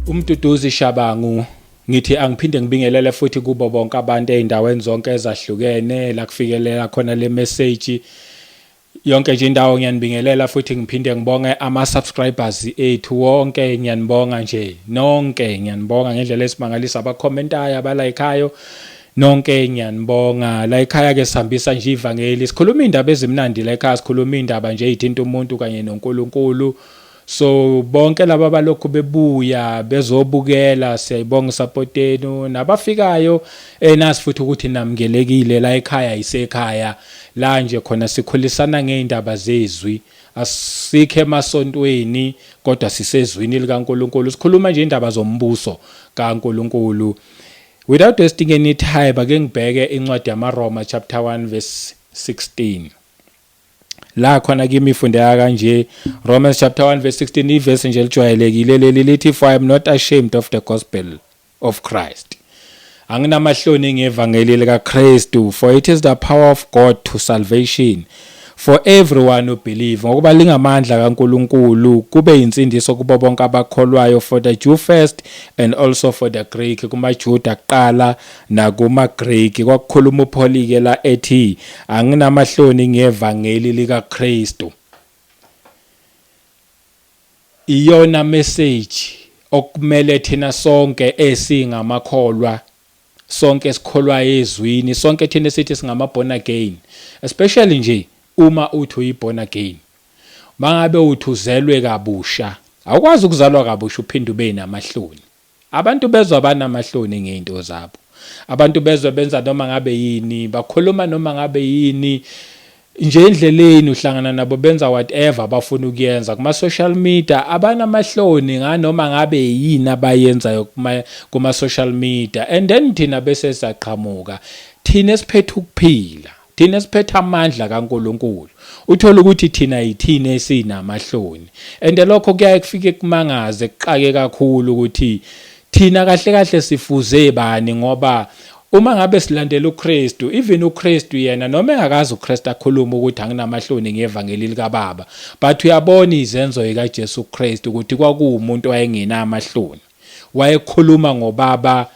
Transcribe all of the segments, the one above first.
UMduduzi Shabangu ngithi angiphinde ngibingelele futhi kubo bonke abantu ezindaweni zonke ezahlukene la kufikelela khona le message. Yonke nje indawo ngiyanibingelela futhi ngiphinde ngibonge ama subscribers ethu wonke. Ngiyanibonga nje nonke, ngiyanibonga ngendlela esimangalisa, abakhomentayo, abalayikhayo, nonke ngiyanibonga. La ekhaya ke sihambisa nje ivangeli, sikhuluma indaba ezimnandi la ekhaya, sikhuluma indaba nje ezithinta umuntu kanye noNkulunkulu. So bonke laba balokhu bebuya bezobukela, siyayibonga support yenu, nabafikayo nasi futhi ukuthi namukelekile la ekhaya. Isekhaya la nje khona sikhulisana ngeindaba zezwi, asikho emasontweni kodwa sisezwini likaNkuluNkulu, sikhuluma nje indaba zombuso kaNkuluNkulu. Without wasting any time, ake ngibheke incwadi yamaRoma chapter 1 verse 16. La khona kimi ifundeka kanje, Romans chapter 1 verse 16, ivesi nje elijwayelekile leli, lithi, "For I am not ashamed of the gospel of Christ," anginamahloni ngevangeli likaKristu, "for it is the power of God to salvation for everyone who believe," ngokuba lingamandla kaNkuluNkulu kube insindiso kubo bonke abakholwayo, "for the Jew first and also for the Greek," kumaJuda kuqala nakuma Greek. Kwakukhuluma uPaul ke la ethi anginamahloni ngevangeli likaKristu. Iyona message okumele thina sonke esingamakholwa, sonke esikholwa ezwini, sonke thina esithi singama born again, especially nje uma uthi uyi born again, mangabe uthi uzelwe kabusha, awukwazi ukuzalwa kabusha uphinde ube namahloni. Abantu bezwa banamahloni ngeinto zabo, abantu bezwe benza noma ngabe yini, bakhuluma noma ngabe yini nje endleleni, uhlangana nabo benza whatever abafuna ukuyenza kuma social media, abanamahloni nganoma ngabe yini abayenzayo kuma social media. And then thina bese saqhamuka, thina esiphethe ukuphila, thina esiphethe amandla kaNkuluNkulu, uthola ukuthi thina yithina esinamahloni. And lokho kuyaye kufike kumangaze, kuxake kakhulu ukuthi thina kahle kahle sifuze bani, ngoba uma ngabe silandela uKristu, even uKristu yena, noma engakazi uKristu akhuluma ukuthi anginamahloni ngevangeli likaBaba, but uyabona izenzo zikaJesu Kristu ukuthi kwakuwumuntu owayengenamahloni, wayekhuluma ngoBaba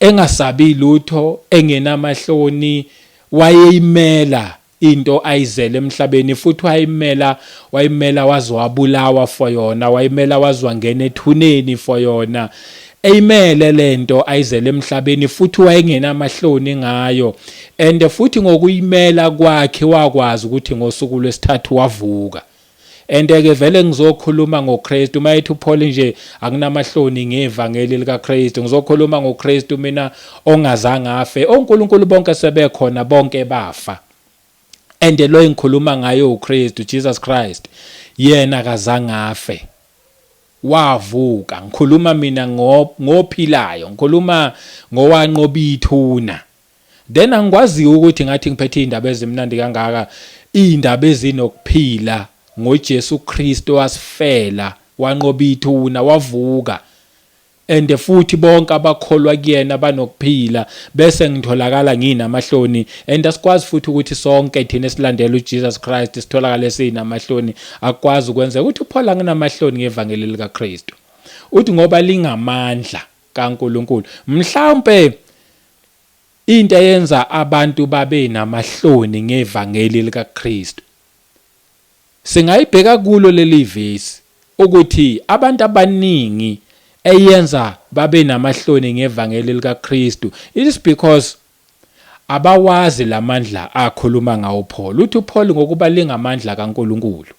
engasabi lutho, engenamahloni, wayeyimela into ayizele emhlabeni, futhi wayimela, wayimela waze wabulawa for yona, wayimela waze wangena ethuneni for yona, eyimele lento ayizele emhlabeni, futhi wayengenamahloni ngayo. And futhi ngokuyimela kwakhe wakwazi ukuthi ngosuku lwesithathu wavuka. And ke vele ngizokhuluma ngoKristu. Mayethi uPaul nje akunamahloni ngevangeli likaKristu, ngizokhuluma ngoKristu mina ongazange afe. ONkulunkulu bonke sebekhona bonke bafa, and lo engikhuluma ngayo uKristu, Jesus Christ, yena akazange afe, wavuka. Ngikhuluma mina ngophilayo, ngikhuluma ngowanqoba ithuna. Then angikwazi ukuthi ngathi ngiphethe indaba ezimnandi kangaka, indaba ezinokuphila ngoJesu Kristu wasifela, wanqoba ithuna, wavuka, and futhi bonke abakholwa kuyena banokuphila, bese ngitholakala nginamahloni. And asikwazi futhi ukuthi sonke thina esilandela uJesus Christ sitholakale sinamahloni, akwazi ukwenzeka. Ukuthi uPaul anginamahloni ngevangeli likaKristu, uthi ngoba lingamandla kaNkuluNkulu. Mhlawumbe into eyenza abantu babe namahloni ngevangeli likaKristu, singayibheka kulo leli vesi, ukuthi abantu abaningi eyenza babe namahloni ngevangeli likaKristu, it is because abawazi lamandla akhuluma ngawo Paul. Uthi uPaul ngokuba lingamandla kaNkuluNkulu.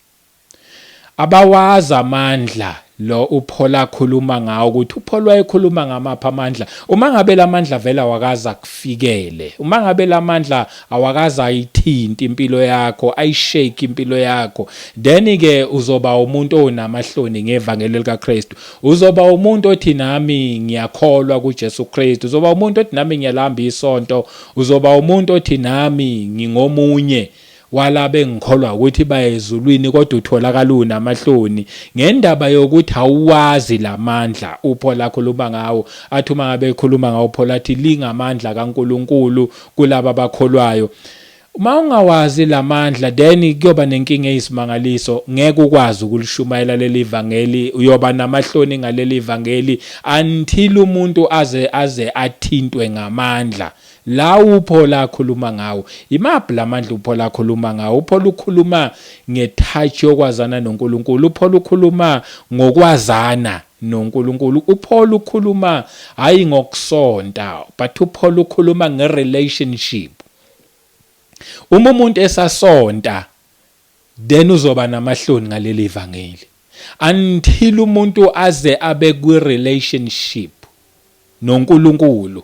Abawazi amandla lo uPaul akhuluma ngawo, ukuthi uPaul wayekhuluma ngamaphi amandla. Uma ngabe lamandla vela wakaza kufikele, uma ngabe lamandla awakaza ayithinti impilo yakho, ayishake impilo yakho, then ke uzoba umuntu onamahloni ngevangeli likaKristu. Uzoba umuntu othi nami ngiyakholwa kuJesu Kristu, uzoba umuntu othi nami ngiyalamba isonto, uzoba umuntu othi nami ngingomunye walabe ngikholwa ukuthi bayezulwini, kodwa utholakala unamahloni ngendaba yokuthi awuwazi lamandla uPaul akhuluma ngawo. Athi uma ngabe ekhuluma ngawo Paul athi lingamandla kaNkuluNkulu kulaba abakholwayo. Uma ungawazi lamandla, then kuyoba nenkinga eyisimangaliso. Ngeke ukwazi ukulishumayela leli vangeli, uyoba namahloni ngaleli vangeli until umuntu aze athintwe ngamandla la uPaul akhuluma ngawo. Imaphi lamandla uPaul akhuluma ngawo? UPaul ukhuluma ngetouch yokwazana noNkulunkulu. UPaul ukhuluma ngokwazana noNkulunkulu. UPaul ukhuluma hayi ngokusonta, but uPaul ukhuluma ngerelationship. Uma umuntu esasonta, then uzoba namahloni ngaleli vangeli until umuntu aze abe kwi-relationship noNkulunkulu,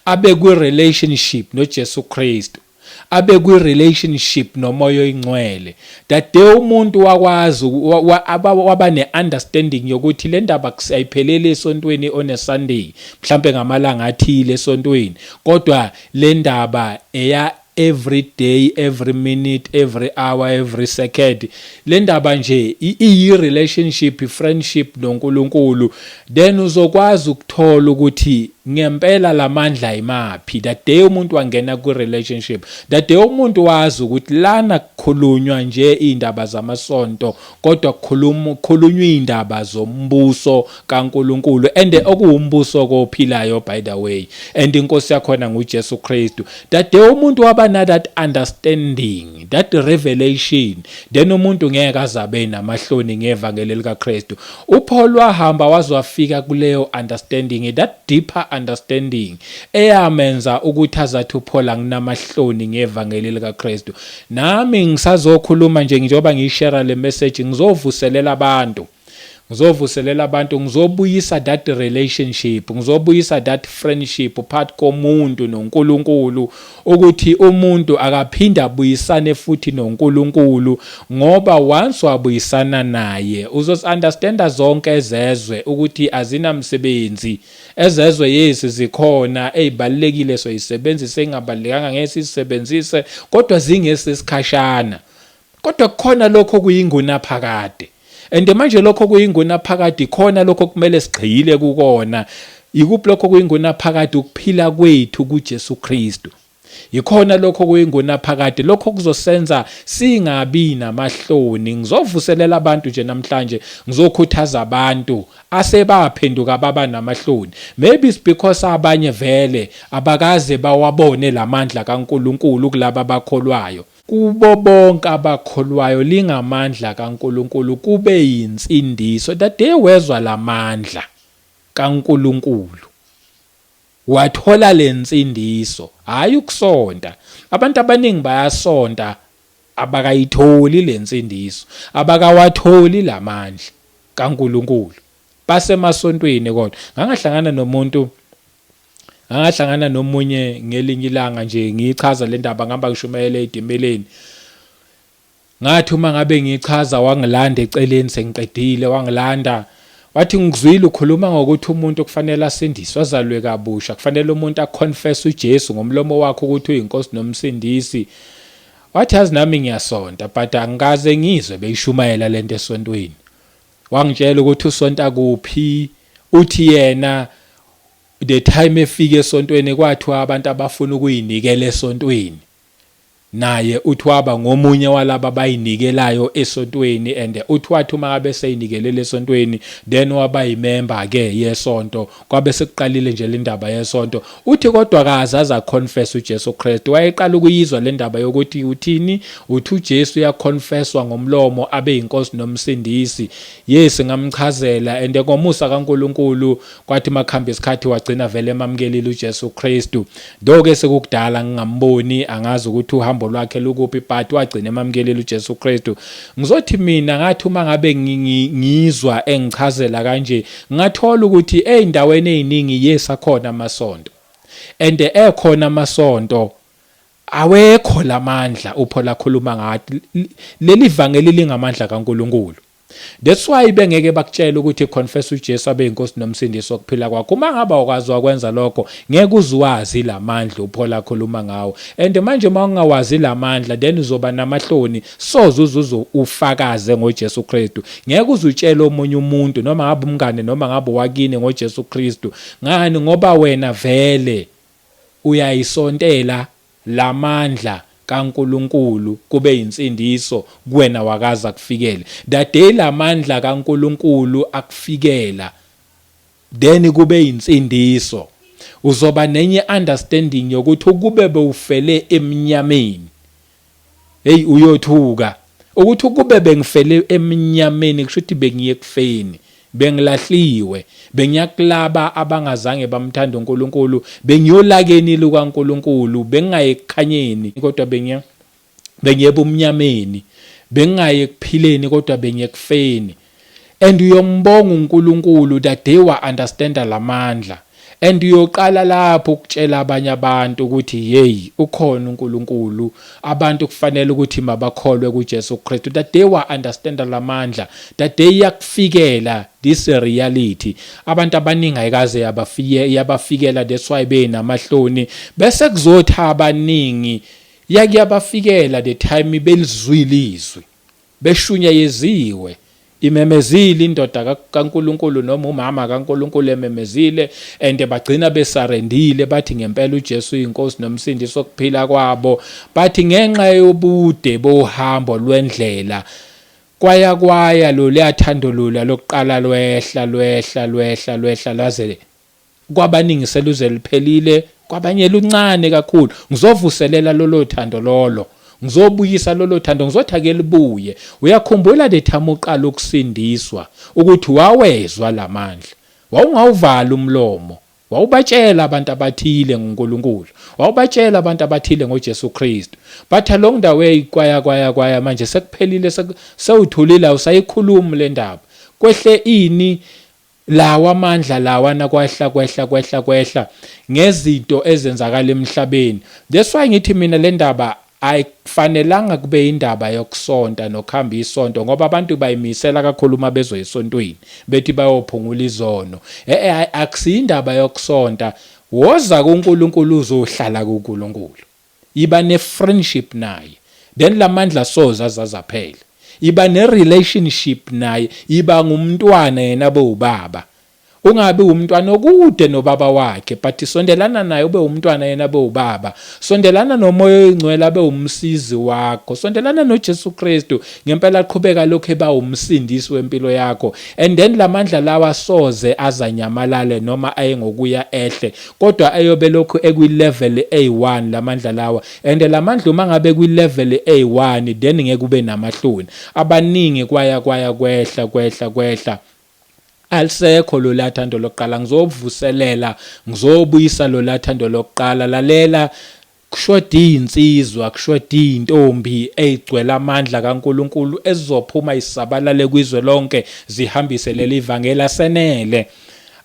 abe kwi-relationship noJesu Kristu, abe kwi-relationship noMoya oyiNgcwele. That day umuntu wakwazi waba ne-understanding yokuthi le ndaba ayipheleli esontweni on a Sunday, mhlambe ngamalanga athile esontweni, kodwa le ndaba eya every day, every minute, every hour, every second. Le ndaba nje iyi relationship, friendship noNkulunkulu. Then uzokwazi ukuthola ukuthi ngempela lamandla imaphi. That day umuntu wangena ku relationship, that day umuntu wazi ukuthi lana kukhulunywa nje indaba zamasonto, kodwa kukhuluma kukhulunywa indaba zombuso kaNkulunkulu, and okuwumbuso kophilayo, by the way, and inkosi yakhona nguJesu Kristu. That day umuntu waba na that understanding, that revelation, then umuntu ngeke azabe namahloni ngevangeli likaKristu. UPaul wahamba waze wafika kuleyo understanding, that deeper understanding eyamenza ukuthi azathi uPaul, "Anginamahloni ngevangeli likaKristu." Nami ngisazokhuluma nje, njengoba ngiyishare le message, ngizovuselela abantu, ngizovuselela abantu, ngizobuyisa that relationship, ngizobuyisa that friendship phakathi komuntu noNkulunkulu, ukuthi umuntu akaphinda abuyisane futhi noNkulunkulu, ngoba once wabuyisana naye uzosunderstanda zonke ezezwe ukuthi azinamsebenzi. Ezezwe, yes, zikhona ezibalekile, soyisebenzise, engabalekanga ngeke sisebenzise, kodwa zingesesikhashana. Kodwa kukhona lokho kuyingunaphakade, and manje lokho kuyingunaphakade khona lokho kumele sigxile kukona. Ikuphi lokho kuyingunaphakade? Ukuphila kwethu kuJesu Kristu. Yikhona lokho kuyingunaphakade, lokho kuzosenza singabi namahloni. Ngizovuselela abantu nje namhlanje, ngizokhuthaza abantu asebaphenduka baba namahloni. Maybe it's because abanye vele abakaze bawabone lamandla kaNkuluNkulu kulaba abakholwayo. Kubo bonke abakholwayo lingamandla kaNkuluNkulu kube yinsindiso. That day wezwa lamandla kaNkuluNkulu, wathola lensindiso, hayi ukusonta. Abantu abaningi bayasonta, abakayitholi lensindiso, abakawatholi lamandla kaNkuluNkulu, basemasontweni. Kodwa ngangahlangana nomunye ngelinye ilanga nje, ngiyichaza le ndaba, ngihamba ngishumayela ezidimeleni. Ngathi uma ngabe ngichaza, wangilanda eceleni sengiqedile, wangilanda wathi, "Ngizwile ukhuluma ngokuthi umuntu kufanele asindiswe, azalwe kabusha, kufanele umuntu aconfess uJesu ngomlomo wakhe ukuthi uyinkosi nomsindisi." Wathi, "Yazi, nami ngiyasonta, but angikaze ngizwe beyishumayela lento esontweni." Wangitshela ukuthi usonta kuphi. Uthi yena the time efika esontweni kwathiwa abantu abafuna ukuyinikela esontweni, naye uthi waba ngomunye walaba abayinikelayo esontweni, and uthi wathi uma ngabe seyinikelele esontweni, then waba yimember ke yesonto, kwabe sekuqalile nje le ndaba yesonto. Uthi kodwa kaze aza confess uJesu Kristu, wayeqala ukuyizwa le ndaba yokuthi uthini, uthi uJesu uyaconfesswa ngomlomo abe yinkosi nomsindisi. Yes, ngamchazela, and ngomusa kaNkuluNkulu kwathi makuhamba isikhathi wagcina vele emamkelile uJesu Kristu. Though ke sekukudala ngingamboni, angazi ukuthi uhambo lwakhe lukuphi, but wagcina emamkelile uJesu Kristu. Ngizothi mina ngathi uma ngabe ngizwa engichazela kanje, ngathola ukuthi ey'ndaweni ey'ningi, yes, akhona amasonto, and ekhona amasonto, awekho lamandla uPaul akhuluma ngathi. Leli vangeli lingamandla kaNkuluNkulu. That's why bengeke bakutshela ukuthi confess uJesu abe inkosi nomsindisi wokuphila kwakho. Uma ngaba ukwazi wakwenza lokho, ngeke uzuwazi lamandla uPaul akhuluma ngawo. And manje uma ungawazi lamandla, then uzoba namahloni, soze uzuze ufakaze ngoJesu Kristu. Ngeke uzutshela omunye umuntu, noma ngabe umngane noma ngabe wakini, ngoJesu Kristu. Ngani? Ngoba wena vele uyayisontela lamandla. kaNkuluNkulu kube insindiso kuwena wakaza kufikele. The day lamandla kaNkuluNkulu akufikela, then kube insindiso, uzoba nenye understanding yokuthi ukube bewufele emnyameni, hey, uyothuka ukuthi ukube bengifele emnyameni, kusho ukuthi bengiye kufeni, bengilahliwe, bengiyakulaba abangazange bamthanda uNkulunkulu, bengiyolakeni lukaNkulunkulu, bengingaye ekukhanyeni kodwa bengiya bengiye ebumnyameni, bengingaye ekuphileni kodwa bengiye ekufeni. And uyombonga uNkulunkulu that day wa understand lamandla, and uyoqala lapho ukutshela abanye abantu ukuthi, hey, ukhona uNkulunkulu, abantu kufanele ukuthi mabakholwe kuJesu Kristu. That day wa understand lamandla, that day yakufikela this reality. Abantu abaningi ayikaze yabafike yabafikela, that's why benamahloni. Bese kuzothi abaningi yakuyabafikela the time belizwile izwi, beshunyayeziwe, imemezile indoda kaNkuluNkulu noma umama kaNkuluNkulu ememezile, and bagcina besurrenderile, bathi ngempela uJesu uyinkosi nomsindisi okuphila kwabo. Bathi ngenxa yobude bohambo lwendlela, kwaya kwaya lo liyathando lula lokuqala lwehla, lwehla, lwehla, lwehla, lwaze kwabaningi seluze liphelile, kwabanye luncane kakhulu. Ngizovuselela lolo thando lolo, ngizobuyisa lolo thando, ngizothi ake libuye. Uyakhumbula the time uqala ukusindiswa ukuthi wawezwa lamandla, wawungawuvala umlomo, wawubatshela abantu abathile ngoNkulunkulu, wawubatshela abantu abathile ngoJesu Kristu. But along the way kwaya kwaya kwaya, manje sekuphelile, sewuthulile, awusayikhulumi le ndaba. Kwehle ini lawa amandla lawana? Kwehla, kwehla, kwehla, kwehla ngezinto ezenzakala emhlabeni. That's why ngithi mina le ndaba ayikufanelanga kube indaba yokusonta nokuhamba isonto, ngoba abantu bayimisela kakhulu uma bezoya esontweni bethi bayophungula izono. Eh, akusiyindaba yokusonta. Woza kuNkulunkulu, uzohlala kuNkulunkulu, iba ne-friendship naye, then lamandla soze azazaphela. Iba ne-relationship naye, iba ngumntwana, yena bewubaba. Ungabi umntwana okude nobaba wakhe, but sondelana naye, ube umntwana, yena bewubaba. Sondelana noMoya oyiNgcwele, abe umsizi wakho. Sondelana noJesu Kristu ngempela, qhubeka lokho eba umsindisi wempilo yakho, and then lamandla lawa soze azanyamalale noma ayengokuya ehle, kodwa ayobe lokhu ekwi-level A1 lamandla lawa. And lamandla uma ngabe kwi-level A1, then ngeke ube namahloni. Abaningi kwaya kwaya, kwehla, kwehla, kwehla, alisekho lo lathando lokuqala. Ngizovuselela, ngizobuyisa lo lathando lokuqala. Lalela, kushoda izinsizwa, kushoda izintombi ezigcwele amandla kaNkuluNkulu ezizophuma isabalale kwizwe lonke, zihambise leli vangeli. Asenele.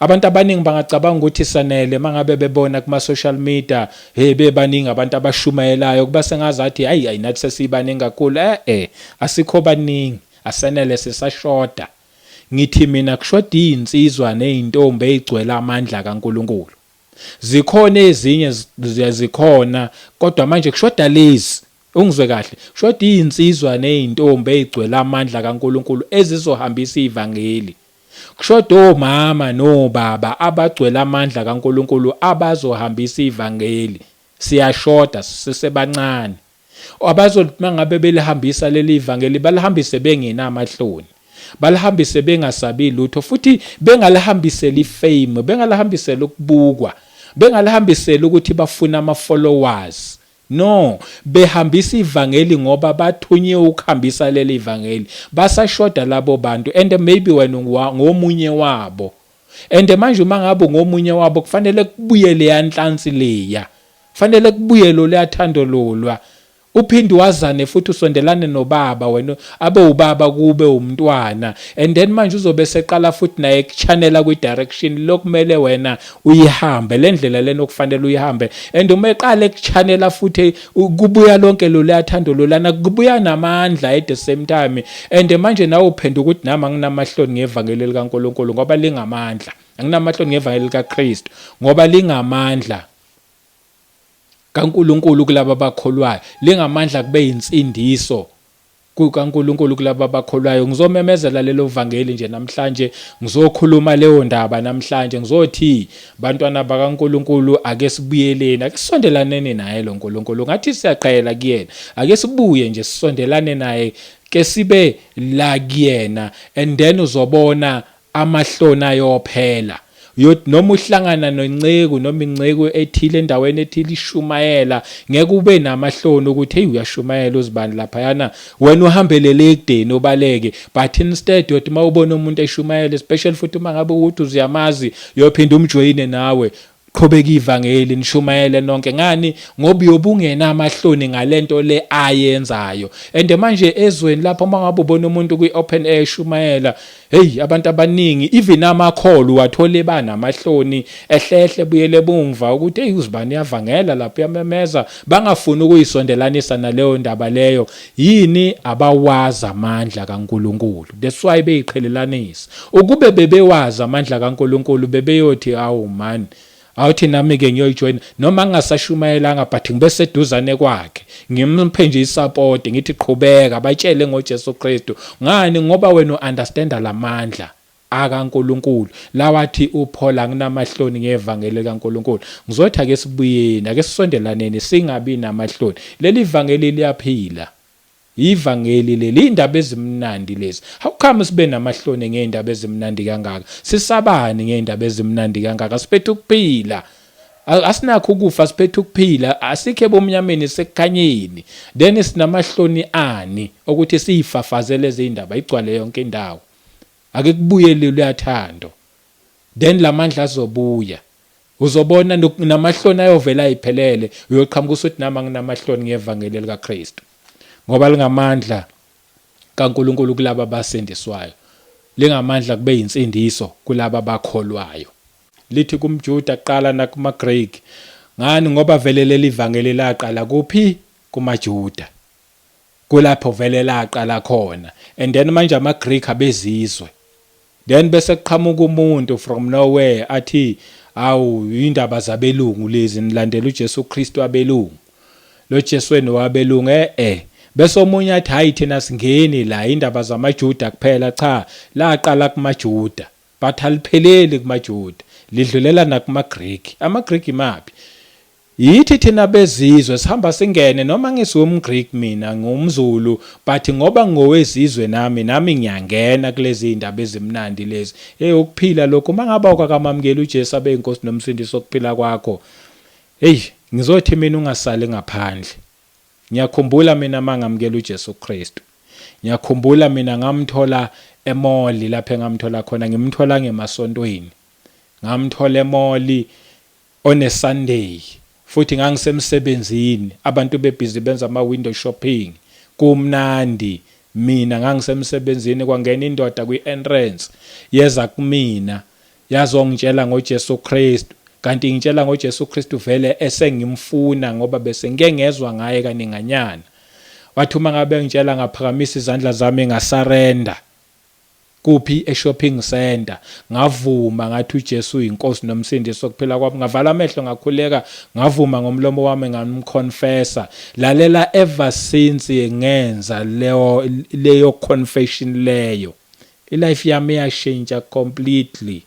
Abantu abaningi bangacabanga ukuthi sanele mangabe bebona kuma social media, hey, bebaningi abantu abashumayelayo, kuba sengazathi, hayi hayi, nathi sesibaningi kakhulu. Eh eh, asikho baningi, asenele, sisashoda. Ngithi mina kushoda izinsizwa nezintombi ezigcwele amandla kaNkuluNkulu. Zikhona ezinye, zikhona, kodwa manje kushoda lezi. Ungizwe kahle, kushoda izinsizwa nezintombi ezigcwele amandla kaNkuluNkulu ezizohambisa ivangeli. Kushoda omama nobaba abagcwele amandla kaNkuluNkulu abazohambisa ivangeli. Siyashoda, sisebancane. Abazothi mangabe belihambisa leli vangeli, balihambise bengenamahloni, balihambise bengasabi lutho, futhi bengalihambiseli ifame, bengalihambiseli ukubukwa, bengalihambiseli ukuthi bafuna ama-followers. No, behambisa ivangeli ngoba bathunyiwe ukuhambisa leli vangeli. Basashoda labo bantu, and maybe wena ngomunye wabo. And manje uma ngabe ngomunye wabo, kufanele kubuye leya nhlansi leya, kufanele kubuye lo leyathando lolwa, uphinde wazane futhi, usondelane nobaba, wena abe ubaba kube umntwana. And then manje uzobe seqala futhi naye kuchannela kwi-direction lokumele wena uyihambe, le ndlela lena okufanele uyihambe. And uma eqala ekuchannela futhi, kubuya lonke lo lathando lolana, kubuya namandla at the same time. And manje nawe uphenduka ukuthi, nami anginamahloni ngevangeli likaNkuluNkulu ngoba lingamandla, anginamahloni ngevangeli likaKristu ngoba lingamandla kaNkuluNkulu kulabo abakholwayo, lingamandla kube insindiso. kukaNkulunkulu kulabo abakholwayo. Ngizomemezela lelo vangeli nje namhlanje, ngizokhuluma leyo ndaba namhlanje, ngizothi bantwana bakaNkulunkulu ake sibuyeleni, ake sisondelaneni naye lo Nkulunkulu, ngathi siyaqhela kuyena, ake sibuye nje sisondelane naye, ke sibe la kuyena, and then uzobona amahloni ayophela. Uyothi noma uhlangana nonceku noma inceku ethile endaweni ethile ishumayela, ngeke ube namahloni ukuthi hey uyashumayela uzibani laphayana, wena uhambelele ekudeni ubaleke. But instead uyothi uma ubona umuntu eshumayela, especially futhi uma ngabe ukuthi uzuyamazi, uyophinda umjoyine nawe, qhubeka ivangeli nishumayele nonke. Ngani? Ngoba uyobe ungenamahloni ngalento le ayenzayo. And manje ezweni lapho uma ngabe ubona umuntu kwi-open air eshumayela, hey abantu abaningi even amakholo uwathole banamahloni, ehlehle buyele bumva ukuthi hey uzibani uyavangela lapho uyamemeza, bangafuni ukuyisondelanisa naleyo ndaba leyo. Yini? Abawazi amandla kaNkulunkulu, that's why beyiqhelelanisa. Ukube bebewazi amandla kaNkulunkulu bebeyothi awu man, awuthi nami ke ngiyoyijoyina, noma ngingasashumayelanga but ngibe seduzane kwakhe, ngimphe nje isupport, ngithi qhubeka batshele ngoJesu Kristu. Ngani? Ngoba wena uunderstanda lamandla akaNkulunkulu lawathi uPaul anginamahloni ngevangeli likaNkulunkulu. Ngizothi ake sibuyeni, ake sisondelaneni, singabi namahloni. Leli vangeli liyaphila, ivangeli leli, indaba ezimnandi lezi. How come sibe namahloni ngeindaba ezimnandi kangaka? Sisabani ngeindaba ezimnandi kangaka? Siphethe ukuphila, asinakho ukufa, siphethe ukuphila, asikho ebumnyameni, sekukhanyeni. Then sinamahloni ani ukuthi siyifafazele lezi indaba igcwale yonke indawo? Ake kubuyele uyathando, then lamandla azobuya, uzobona namahloni ayovela ayiphelele. Uyoqhamuka usuthi nami anginamahloni ngevangeli likaKristu, ngoba lingamandla kaNkulunkulu kulabo abasindiswayo, lingamandla kube insindiso kulabo abakholwayo. Lithi kumJuda kuqala nakumaGreek. Ngani? Ngoba vele leli vangeli laqala kuphi? KumaJuda, kulapho vele laqala khona, and then manje amaGreek abezizwe. Then bese kuqhamuka umuntu from nowhere athi awu indaba zabelungu lezi, nilandela uJesu Kristu abelungu, lo Jesu wenu wabelungu. Eh bese omunye athi hayi thina singeni la, indaba zamaJuda kuphela. Cha, laqala kumaJuda, but alipheleli kumaJuda, lidlulela nakumaGreek. AmaGreek imaphi? Yithi thina bezizwe, sihamba singene. Noma ngisiwumGreek mina, ngumZulu, but ngoba ngowezizwe nami ngiyangena kulezi indaba ezimnandi lezi. Hey, ukuphila lokho. Uma ngabe awukakamamukeli uJesu abe inkosi nomsindisi wokuphila kwakho, hey ngizothi mina ungasali ngaphandle. Ngiyakhumbula mina mangamukela uJesu Kristu, ngiyakhumbula mina ngamthola emall, lapho engamthola khona ngimthola ngemasontweni. Ngamthola emall on a Sunday, futhi ngangisemsebenzini, abantu bebhizi benza ama window shopping, kumnandi, mina ngangisemsebenzini. Kwangena indoda kwi-entrance, yeza kumina, yazongitshela ngoJesu Kristu. Kanti ngitshela ngoJesu Kristu vele esengimfuna, ngoba bese ngike ngezwa ngaye kaninganyana. Wathi uma ngabe ngitshela, ngaphakamisa izandla zami, ngasurrender. Kuphi? E-shopping center. Ngavuma, ngathi uJesu uyinkosi nomsindisi wokuphila kwami. Ngavala amehlo, ngakhuleka, ngavuma ngomlomo wami, ngamconfessa. Lalela, ever since ngenza leyo confession leyo, ilife yami iyashintsha completely.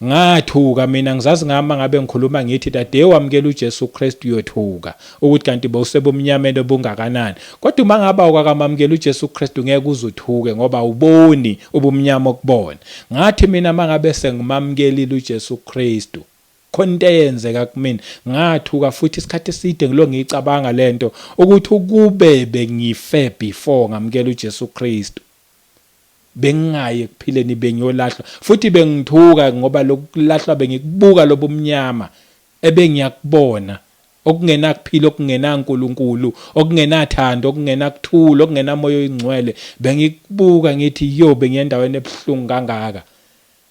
Ngathuka mina, ngizazi ngama ngabe ngikhuluma ngithi dade wamukela uJesu Kristu, uyothuka ukuthi kanti bowusebumnyameni obungakanani. Kodwa uma ngabe awukakamamukela uJesu Kristu, ngeke uzuthuke ngoba awuboni ubumnyama okubona. Ngathi mina mangabe sengimamukelile uJesu Kristu, khona into eyenzeka kumina, ngathuka futhi isikhathi eside ngilo ngiyicabanga lento ukuthi ukube bengife before ngamukela uJesu Kristu, bengingayi ekuphileni, bengiyolahlwa. Futhi bengithuka ngoba lokulahlwa bengikubuka lobumnyama ebengiyakubona, okungenakuphila, okungenaNkulunkulu, okungenathando, okungenakuthula, okungenamoya oyingcwele. Bengikubuka ngithi yo, bengiyendaweni ebuhlungu kangaka.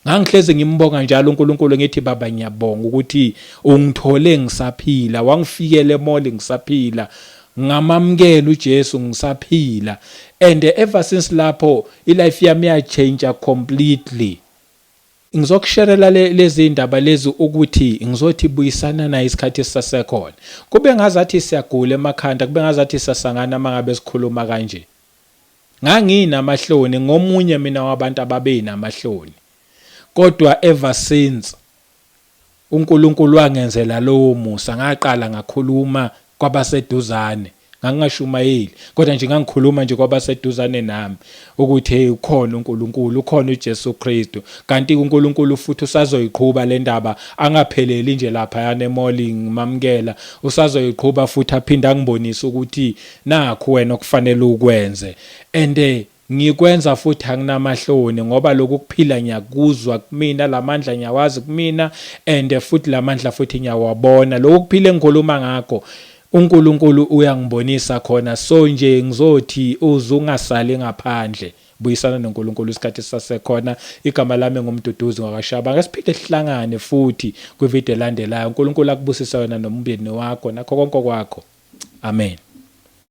Ngangihlezi ngimbonga njalo uNkulunkulu, ngithi baba ngiyabonga ukuthi ungithole ngisaphila, wangifikela emall ngisaphila, ngamamukela uJesu ngisaphila. And ever since lapho ilife yami yachange completely. Ngizokusherela lezi indaba lezi ukuthi ngizothi buyisana naye isikhathi esisasekhona. Kube ngazathi siyagula emakhanda, kube ngazathi sasangana mangabe sikhuluma kanje. Nganginamahloni ngomunye mina wabantu ababenamahloni. Kodwa ever since uNkulunkulu wangenzela lowo musa ngaqala ngakhuluma kwabaseduzane ngangingashumayeli kodwa nje ngangikhuluma nje kwabaseduzane nami ukuthi hey ukhona uNkulunkulu ukhona uJesu Kristu kanti uNkulunkulu futhi usazoyiqhuba le ndaba angapheleli nje lapha yana emall ngimamukela usazoyiqhuba futhi aphinde angibonise ukuthi nakhu wena okufanele ukwenze and eh, Ngikwenza futhi anginamahloni ngoba lokhu kuphila ngiyakuzwa kumina lamandla ngiyawazi kumina and futhi lamandla futhi ngiyawabona lokhu kuphila engikhuluma ngakho uNkulunkulu uyangibonisa khona so nje ngizothi uze ungasali ngaphandle buyisana noNkulunkulu isikhathi sisasekhona igama lami ngumduduzi ngwakashaba ake siphinde sihlangane futhi kwivideo elandelayo uNkulunkulu akubusise wena nomndeni wakho nakho konke kwakho amen.